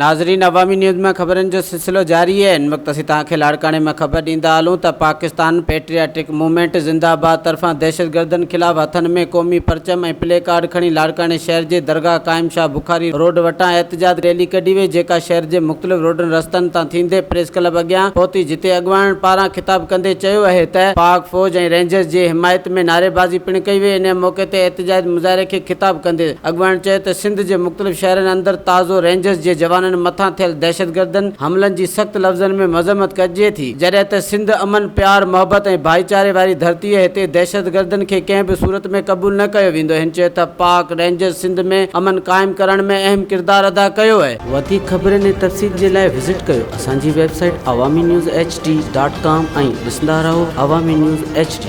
ناظرين عوامي نيوز مان خبرن جو سلسلو جاري آهي هن وقت اسين توهان کي لاڙڪاڻي مان خبر ڏيندا هلون ته پاڪستان پيٽرياٽڪ موومينٽ زنده آباد طرفان دهشتگردن خلاف هٿن ۾ قومي پرچم ۽ پلي ڪارڊ کڻي لاڙڪاڻي شهر جي درگاهه قائم شاهه بخاري روڊ وٽان احتجاج ريلي ڪڍي وئي جيڪا شهر جي مختلف روڊن رستن تان ٿيندي پريس ڪلب اڳيان پهتي جتي اڳواڻن پاران خطاب ڪندي چيو اهي ته پاڪ فوج ۽ رينجرز جي حمايت ۾ نعريبازي پڻ ڪئي وئي انهي موقعي تي احتجاج مظاهري کي خطاب ڪندي اڳواڻن چيو ته سنڌ جي مختلف شهرن اندر تازو رينجرز جي جوانن مٿان ٿيل دهشتگردن حملن جي سخت لفظن ۾ مذمت ڪجي ٿي جڏهن ته سنڌ امن، پيار، محبت ۽ ڀائيچاري واري ڌرتي هتي دهشتگردن کي ڪنهن به صورت ۾ قبول نه ڪيو ويندو هن چيو ته پاڪ رينجرز سنڌ ۾ امن قائم ڪرڻ ۾ اهم ڪردار ادا ڪيو اهي. وڌيڪ خبرن ۽ تفصيل جي لاء وزٽ ڪيو اسان جي website Awami news H D dot com ۽ ڏسندا رهو عوامي نيوز ايڇ ڊي.